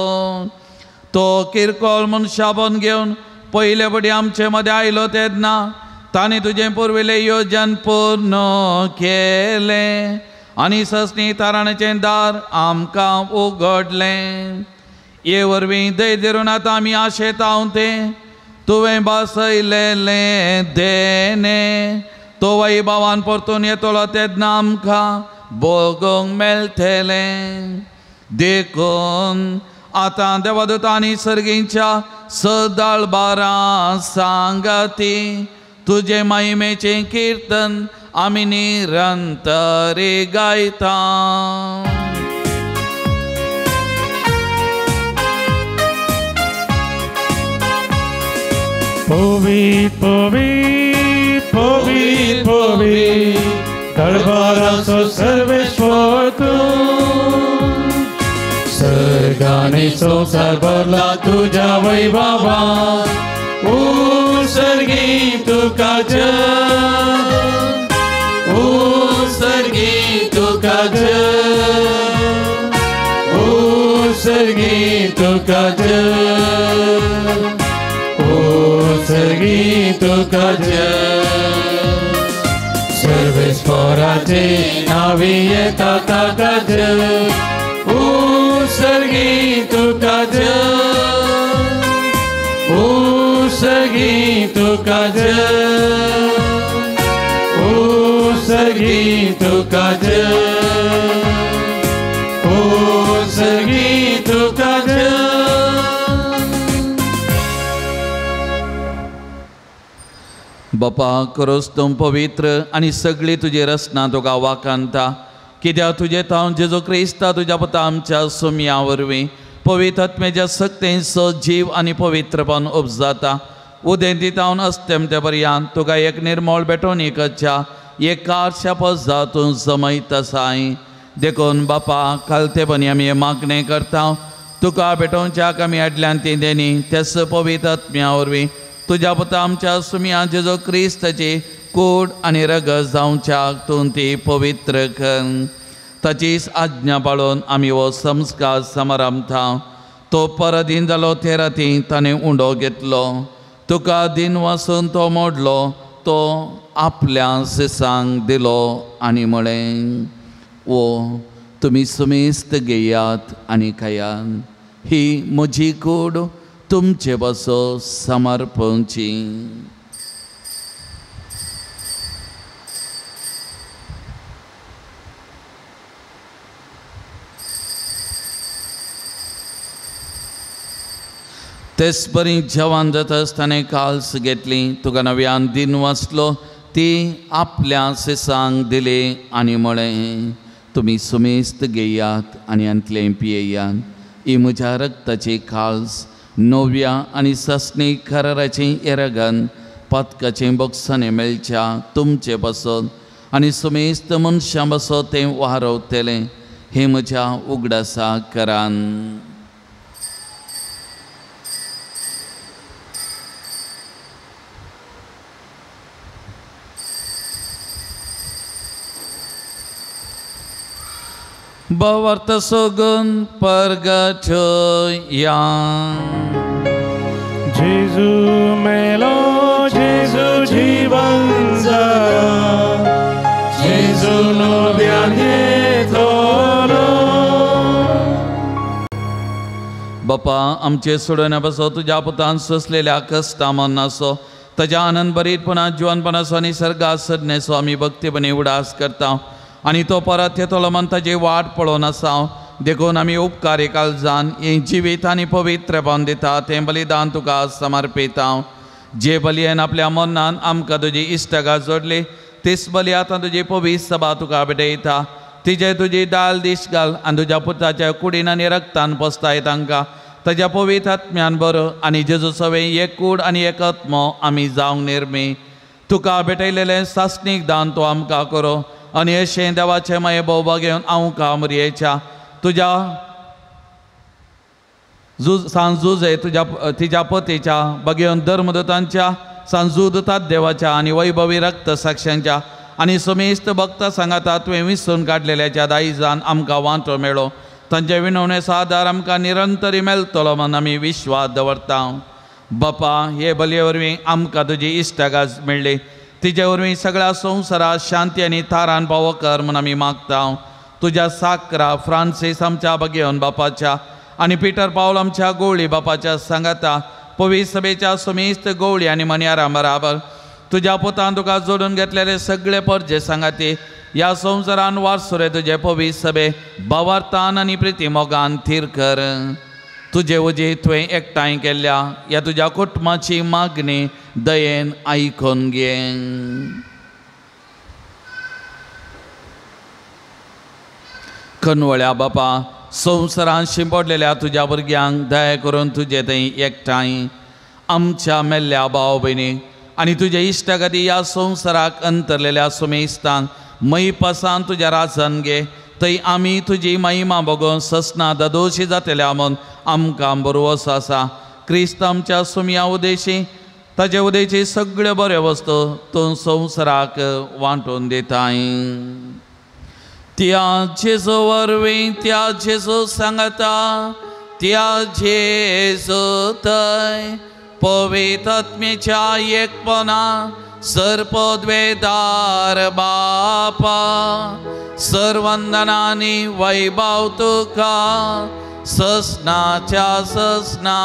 तो किरकोळ मनशाबन घेवन पयले फावटी आमचे मदें आयलो तेन्ना ताणें तुजें पुर्विल्लें योजन पूर्ण केलें आनी ससनी ताराणेचें दार आमकां उगडलें. हे वरवीं दय धरून आतां आमी आशेता तें तुवें बसयलेलें देणें तो वैभवान परतून येतलो तेन्ना आमकां भोगूंक मेळटलें. देखून आतां देवदूतांनी सर्गींच्या सदाळ बारां सांगाती तुजे महिमेचें किर्तन आमी निरंतरी गायता. पवित्र पवित्र पवित्र पवित्र दरबाराचो सर्वेश्वर तूं, सर्ग आनी संवसार भरला तुज्या वैभवान. उत्सर्गी तुका जय, उत्सर्गी तुका जय, उत्सर्गी तुका जय, उत्सर्गी तुका जय. सर्वेस्पराचे नावी येता ताका जय, उत्सर्गी तुका जय. सर्गी तुका जय, ओ सर्गी तुका जय, ओ सर्गी तुका जय। बापा करोस तूं पवित्र आनी सगळी तुजी रचना तुका वाखाणता, कित्याक तुजे तावन जेजू क्रिस्ता तुज्या पुता आमच्या सुमया वरवीं पवित्र आत्म्याच्या सक्तेंचो जीव आनी पवित्रपण उपजाता। उदेंती तावन अस्तेमते पर्यंत तुका एक निर्मळ भेटवणी करच्या एक कारच्या पजा तूं जमयत आसाय। देखून बापा खालतेपणी आमी हें मागणें करता, तुका भेटोवच्याक आमी हाडल्यान ती देणी त्याच पवित्र आत्म्या वरवीं तुज्या पुता आमच्या सुमया जेजू क्रिस्ताची कूड आनी रगत जावच्याक तूं ती पवित्र कर। ताचीच आज्ञा पाळून आमी हो संस्कार समारंभता। तो परदीन जालो ते राती ताणें उंडो घेतलो, तुका दिन वासून तो मोडलो, तो आपल्या सिसांक दिलो आनी म्हळें, ओ तुमी सुमेस्त घेयात आनी खायात, ही म्हजी कूड तुमचे बसो समर्पणची। तेच परी जेवण जाताच ताणें काल्स घेतली, तुका नव्यान दिन वाचलो, ती आपल्या सिसांक दिली आनी म्हळें, तुमी सुमेस्त घेयात आनी हांतलें पियेयात, ही म्हज्या रक्ताची काल्स नव्या आनी सासणी कराराची येरगन पातकाचें बोगसाणें मेळच्या तुमचे पासत आनी सुमेस्त मनशां पासत तें वारवतलें, हें म्हज्या उगडासा करान। भवार्थ सगून परगटया। जेजू मेलो, जेजू जीवन जाला, जेजू नव्यान येतलो। बापा आमचे सोडवण्या पासत तुज्या पुतान सोंसलेल्या कश्टा मरणाचो ताज्या आनंद भरीतपणा जिवनपणाचो आनी सर्गात सदनेचो आमी भक्तीपणी उडास करता आनी तो परत येतलो म्हण ताजी वाट पळोवन आसा। देखून आमी उपकारी काळजान हें जिवीत आनी पवित्रपण दिता तें बलिदान तुका समर्पिता। जे बलयेन आपल्या मरणान आमकां तुजी इश्टागात जोडली तीच बली आतां तुजी पवित्र सभा तुका भेटयता। तिजे तुजी दाल दीस घाल आनी तुज्या पुताच्या कुडीन आनी रक्तान पोसताय तांकां ताज्या पवित्र आत्म्यान बरो आनी जेजू सवें एक कूड आनी एक आत्मो आमी जावंक निर्मी। तुका भेटयलेलें सासणीक दान तूं आमकां करो आनी अशें देवाचें माये भोवबा घेवन हांव कामरयेच्या तुज्या सांजुजे तुज्या तिज्या पतीच्या बगेवन धर्मदूतांच्या सांजुदूतात देवाच्या आनी वैभवी रक्त साक्षांच्या आनी समेस्त भक्त सांगाता तुवें विसरून काडलेल्याच्या दायजान आमकां वांटो मेळो। तांचे विनवणेचो आदार आमकां निरंतरी मेळटलो म्हूण आमी विश्वास दवरता। बापा हे बलये वरवीं आमकां तुजी इश्टागाज मेळ्ळी, तिजे वरवीं सगळ्या संवसारात शांती आनी थारान पावो कर म्हूण आमी मागता। तुज्या साकरा फ्रांसीस आमच्या बगेवन बापाच्या आनी पिटर पावल आमच्या गोवळी बापाच्या सांगाता पवित्र सभेच्या समेस्त गोवळी आनी मन्यारां बराबर तुज्या पुतान तुका जोडून घेतलेले सगळे परजे सांगाती ह्या संवसारान वारसुरे तुजे पवित्र सभे भावार्थान आनी प्रिती मोगान थीर कर। तुजे वजी तुवें एकठांय केल्ल्या ह्या तुज्या कुटुंबाची मागणी दयेन आयकून घे। कनवळ्या बापा संवसारान शिंपडलेल्या तुज्या भुरग्यांक दया करून तुजे थंय एकठांय आमच्या मेल्ल्या भाव भयणी आनी तुजे इश्टागती ह्या संवसाराक अंतरलेल्या सुमेस्तांक मैपासान तुज्या राजान घे, थंय आमी तुजी महिमा बगोवन ससना दादोशी जातल्या म्हूण आमकां बरोवस आसा। क्रिस्त आमच्या सुमया उदेशी ताजे उदेशी सगळ्यो बऱ्यो वस्तू तूं संवसाराक वांटून दिताय। त्या जेजू वरवीं त्या जेजू सांगता त्या जेजू थंय पवित्र आत्म्याच्या एकपणा सर्पद्वेदार बापा सर्वंदनानी वैभव तुका ससनाच्या ससना।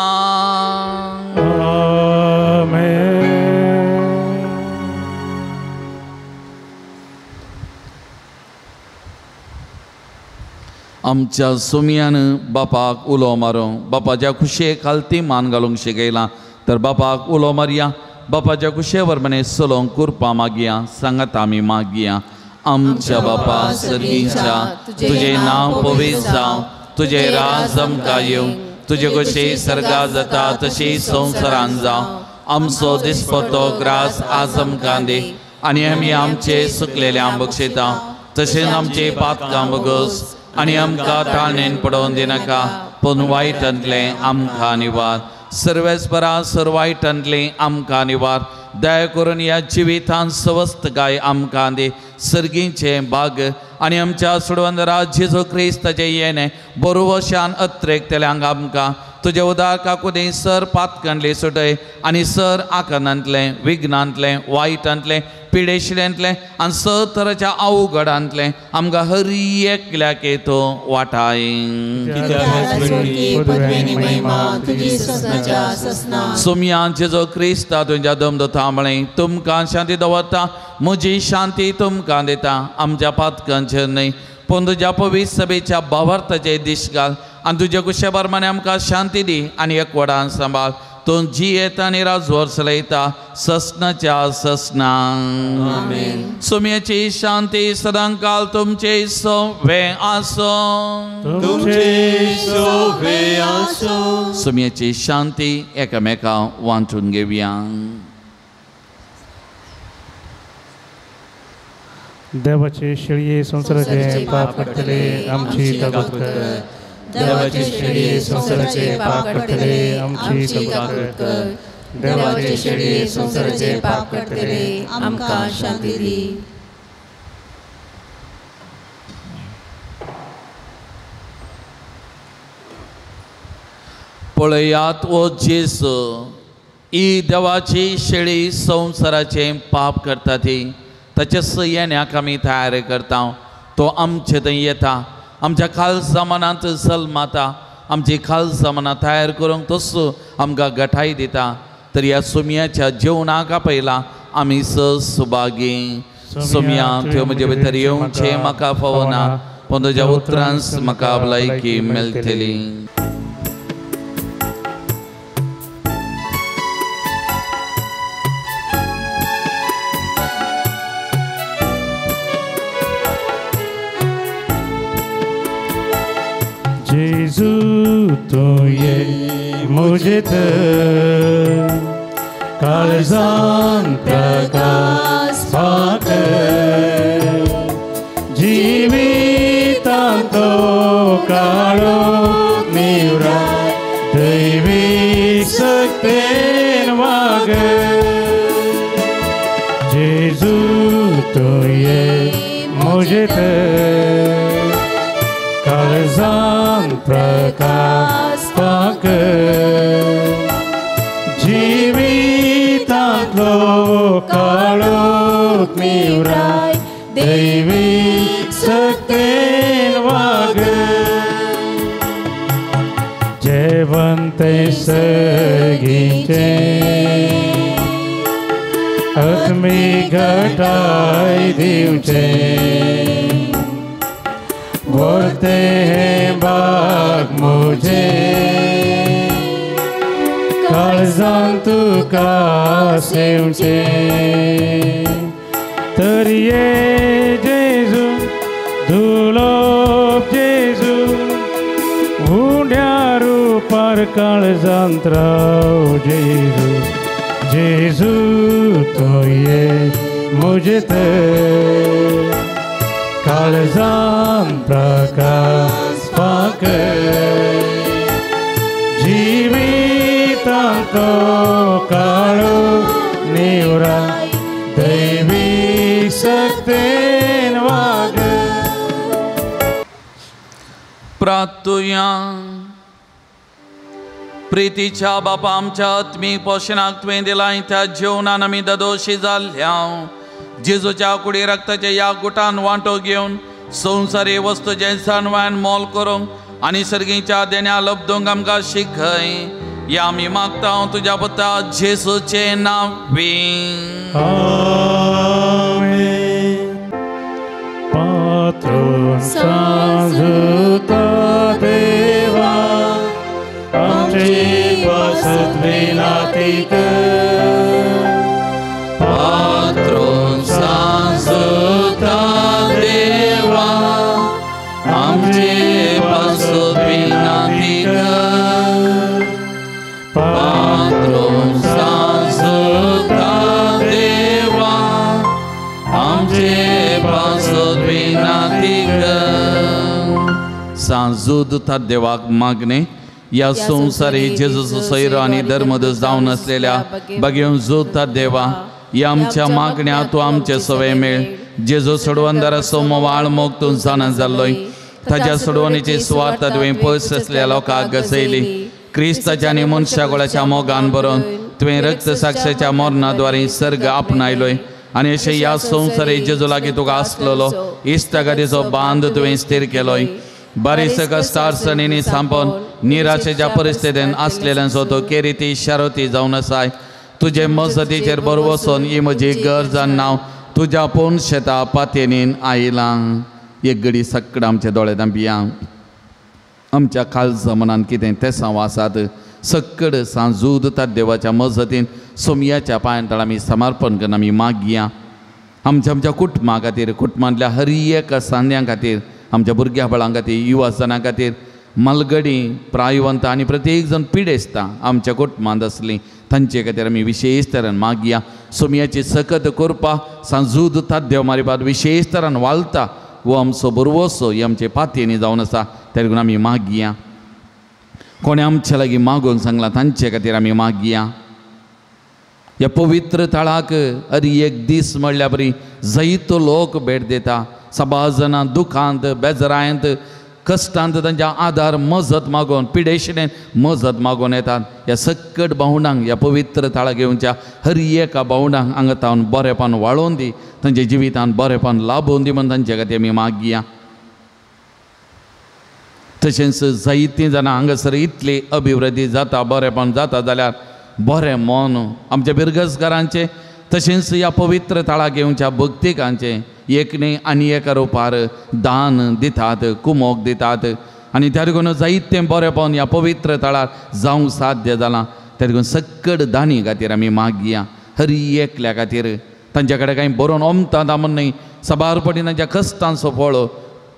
आमच्या सोमयान बापाक उलो मारूं, बापाच्या खुशये खालती मान घालूंक शिकयलां, तर बापाक उलो मारया, बापाच्या खुशये वरमाने चलोवंक कुरपा मागया, सांगात आमी मागया. आमच्या बापा सर्गीच्या, तुजें नांव पवित्र जावं, तुजें राज आमकां येवं, तुजे कशी सर्गा जाता तशी संवसारान जावं. आमचो दिसपतो ग्रास आज आमकां दी आनी आमी आमचे सुकलेल्या बक्षिता, तशेंच आमचे पातकां बगस आनी आमकां ताळणेन पडोवन दिनाका, पूण वायटांतलें आमकां निवार. सर्वेस्परा सर वायटांतलें आमकां निवार. दया करून ह्या जिवितांत सवस्तकाय आमकां दी, सर्गीचें भाग आनी आमच्या सोडवंदरा जेजू क्रिस्ताचें येणें बरोवशान अत्रेकतल्यांक आमकां तुजे उदार काकुदी सर पातकांतलें सुटय आनी सर आकानांतलें, विघ्नांतलें, वायटांतलें, पिडेशिल्यांतलें आनी सर तराच्या अवघडांतलें आमकां हर एकल्याक तो वाटाय. सोमया जेजो क्रिस्ता तुमच्या दमदता म्हळें, तुमकां शांती दवरता, म्हजी शांती तुमकां दिता, आमच्या पातकांचेर न्हय पूण तुज्या पवित्र सभेच्या भावार्थाचे दीस घाल आनी तुज्या कुशे प्रमाणे आमकां शांती दी आनी एकवटान सांबाळ. तूं जियेता आनी राजवर चलयता ससनाच्या ससना. सोम्याची शांती सदांकाल तुमचे सोवे आसो, तुमचे सोवे आसो. सोम्याची शांती एकामेका वांटून घेवया. देवाचे शेळये संवसाराचे पाप काडटले आमची ताकद कर, देवाचे शेळये संवसाराचे पाप काडटले आमची ताकद कर, देवाचे शेळये संवसाराचे पाप काडटले आमकां शांती दी. पळयात ओ जेजू, ही देवाची शेळी संवसाराचे पाप करता ती ताच्या सय्याक आमी तयार करता. तो आमचे थंय येता, आमच्या खालसा मनांत जल्माता, आमची खालसा मनां तयार करूंक तसो आमकां गठाय दिता. तर ह्या सोम्याच्या जेवणाक आपयला आमी सुभागी. सोम्या त्यो म्हजे भितर येवचें म्हाका फावना, पूण तुज्या उतरांच म्हाका भलायकी मेळटली. जेजू तूं ये मुझे काळजान प्रकाश फाक, जिवितांतो काळो निवरा दैवी शक्तेन वाग. जेजू तूं ये मुझे काळजान प्रकाश फाक, जिवितांतलो काळोख निवराय दैवी शक्तेन वाग. जेवंते सगींचें आत्मी घटाय दिवचें, बोलते हैं बाग मुझे काळजान तुका सेवचें. तर ये जेजू दुलोप जेजू, उंड्या रुपार काळजांत राव जेजू. जेजू तूं ये मुझे काळजान प्रकाश फाक, जिवितांतो काळो निवरा दैवी शक्तेन वाग. प्रार्थुया. प्रितीच्या बापा, आमच्या आत्मीक पोशणाक तुवें दिलां त्या जेवणान आमी ददोशी जाल्ल्या. जेजूच्या कुडी रक्ताच्या ह्या गुटान वांटो घेवन संवसारी वस्तूचें जाणवायन मोल करूंक आनी सर्गीच्या देण्या लब्दूंक आमकां शिकय. ह्या आमी मागता तुज्या पुता जेजूचें नांवी. आमेन. पात्रोन सांजुता सांजूद देवाक मागणे ह्या संवसारी जेजूचो सोयरो आनी धर्मदूत जावन आसलेल्या बगेवन जोता देवा ह्या आमच्या मागण्या तूं आमचे सवे मेळ. जेजू सोडवंदाराचो मोवाळ मोग तूं जाणा जाल्लोय ताज्या सोडवणीची सुवार्थ तुवें पयस आसल्या लोकांक घसयली. क्रिस्ताच्या आनी मनशा गोळाच्या मोगान बरोवन तुवें रक्तसाक्षाच्या मरणाद्वारे सर्ग आपणायलोय आनी अशें ह्या संवसारी जेजू लागीं तुका आसलेलो इश्टागतीचो बांद तुवें स्थीर केलोय. बारीस कश्टार्सणींनी सांपोवन निराशेच्या परिस्थितीन आसलेल्यांचो तो केरिती शारोती जावन आसाय. तुजे मजतीचेर बरो वचोन ही म्हजी गरज आनी नांव तुज्या पोन शेता पातयेनीन आयलां. एक घडी सगळें आमच्या दोळे धांपिया. आमच्या काळजा मनान कितें तेसांव आसात सक्कड सांजूद देवाच्या मजतीन सोमयाच्या पांयां तळा आमी समर्पण करून आमी मागया. आमच्या आमच्या कुटुंबा खातीर, कुटुंबांतल्या हर एका सांद्यां खातीर, आमच्या भुरग्या बाळां खातीर, युवा जणां खातीर, मालगडी प्रायवंत आनी प्रत्येक जण पिडेस्तां आमच्या कुटुंबांत आसलीं तांचे खातीर आमी विशेश तरान मागया. सोमयाची सकत करपा सांजूद देव मारिपात विशेश तरान वालता वो आमचो बरवसो ही आमचे पातयेनी जावन आसा त्या लागून आमी मागया. कोणें आमच्या लागीं मागून सांगलां तांचे खातीर आमी मागया. ह्या पवित्र थळाक हर एक दीस म्हणल्यार बरी जायतो लोक भेट दिता. सभा जाणां दुखांत बेजरायंत कश्टांत तांच्या आदार मजत मागोवन पिडेशणेन मजत मागोवन येतात. ह्या सक्कट भावंडांक ह्या पवित्र थळाक येवच्या हर एका भावंडांक हांगा तावन बरेपण वाळोवन दी, तांच्या जिवितान बरेपण लाबोवन दी म्हूण तांचे खातीर आमी मागया. तशेंच जायतीं जाणां हांगासर इतली अभिवृद्धी जाता बरेपण जाता जाल्यार बरें मन आमच्या बिरगजकारांचें तशेंच ह्या पवित्र थळाक येवच्या भक्तिकांचें एक न्ही आनी एका रुपार दान दितात, कुमोक दितात आनी त्या लागून जायतें बरेपण ह्या पवित्र थळार जावंक साध्य जालां. त्या लागून सक्कड दानी खातीर आमी मागया. हर एकल्या खातीर तांच्या कडेन कांय बरोवन ओमतात म्हूण न्हय, सबार पटी तांच्या कश्टांचो फळ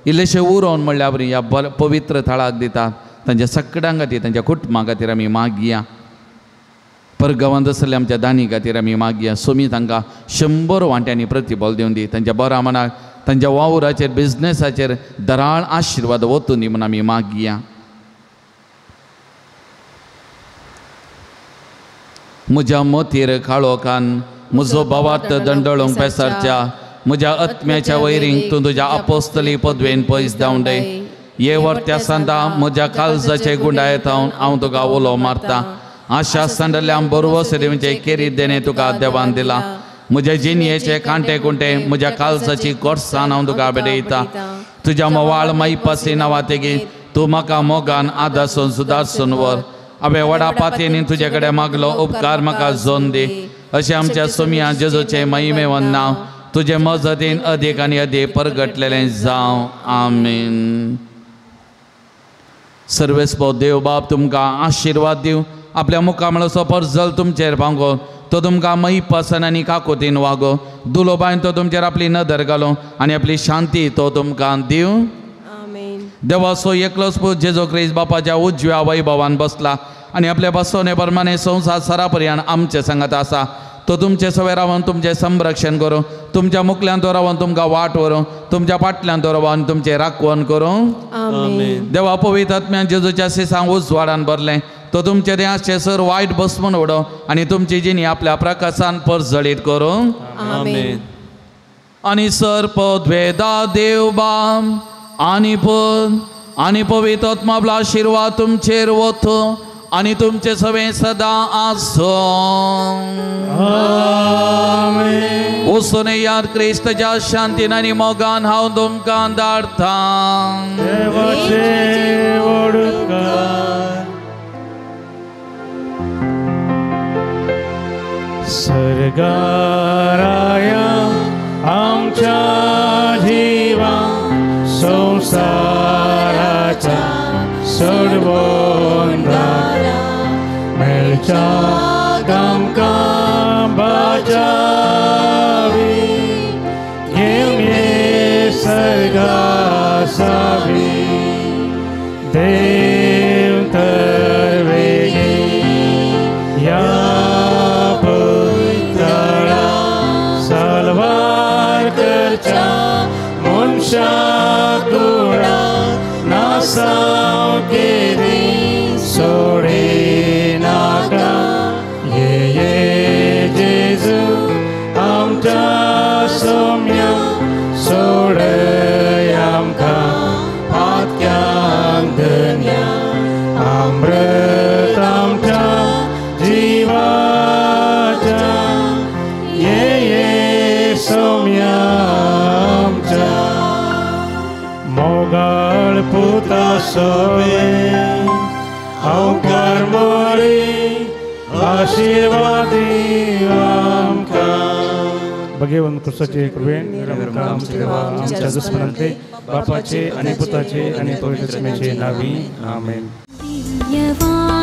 इल्लेशें उरोवन म्हणल्यार बरी ह्या पवित्र थळाक दितात. तांच्या सक्कडां खातीर तांच्या कुटुंबा खातीर आमी मागया. परगांवांत आसलेल्या आमच्या दानी खातीर आमी मागया. सोमी तांकां 100 वांट्यांनी प्रतिबल दिवन दी, तांच्या बऱ्या मनाक तांच्या वावराचेर बिजनेसाचेर दराळ आशिर्वाद वतून दी म्हूण आमी मागया. म्हज्या मोतीर काळोखान म्हजो भावार्थ दंडळूंक पेसारच्या म्हज्या आत्म्याच्या वैरींक तूं तुज्या अपोस्तली पदवेन पयस धांवडे. ये वर्त्या सांता म्हज्या काळजाचे गुंडायत हांव तुका उलो मारता. आशा सांडल्या बरवस दिवचे केरी देणे तुका देवान दिला. म्हज्या जिणयेचे कांटे कुंटे म्हज्या काळजाची गोडसाण हांव तुका भेटयता. तुज्या मोवाळ माईपासी नांवा तेगी तूं म्हाका मोगान आदासून सुदारसून व्हर. हांवें व्हडा पातयेनी तुजे कडेन मागलो उपकार म्हाका जोन दी. अशें आमच्या सोमया जेजूचें महिमेवन नांव तुजे मजतीन अदीक आनी अदीक परगटलेलें जावं. आमीन. सर्वेस्पो देव बाप तुमकां आशिर्वाद दिवं. आपल्या मुखामळाचो परजल तुमचेर पांगो तो तुमकां मईपासन आनी काकोतीन वागो. दुलोबायन तो तुमचेर आपली नदर घालो आनी आपली शांती तो तुमकां दिवं. देवाचो एकलोच पूत जेजू क्रिस्त बापाच्या उजव्या वैभवान बसला आनी आपल्या बसवणे प्रमाणे संवसार सरापर्यान आमचे सांगात आसा. तो तुमचे सवे रावन तुमचें संरक्षण करूं, तुमच्या मुखल्यान तो रावन तुमकां वाट व्हरूं, तुमच्या फाटल्यान तो रावन तुमचें राखवण करूं. देवा पवित्र आत्म्यान जेजूच्या सिसांक उजवाडान भरलें तो तुमचे तें आसचें सर वायट बसमून उडो आनी तुमची जिणी आपल्या प्रकाशान परजळीत करूं. आनी सर पदवेदा देव बाम आनी पूत आनी पवित्र आत्मा आपलो आशिर्वाद तुमचेर वतो आनी तुमचे सवे सदां आसूं. वचून याद क्रिस्ताच्या शांतीन आनी मोगान हांव तुमकां धाडटां. सर्गाराया आमच्या जीवा संसाराच्या सोडवणदारा मेळच्या आमकां बाचावी घेवन ये सर्गासावी देव तर वेगळी ह्या पयतळा साल्वार करच्या मनशा गुणा नासा. आमच्या सोम्या सोडय आमकां पातक्यांक धन्या अमृत आमच्या जिवाच्या ये ये सोम्या आमच्या मोगाळ पुता सोवे अवकार मोरी आशीर्वादी आमकां. भगवंत कृष्णाचे कृपेन आमच्या दुश्मनांचे बापाचे आणि पुताचे आणि पवित्र आत्म्याचे नावी आमेन. दिव्यवाणी.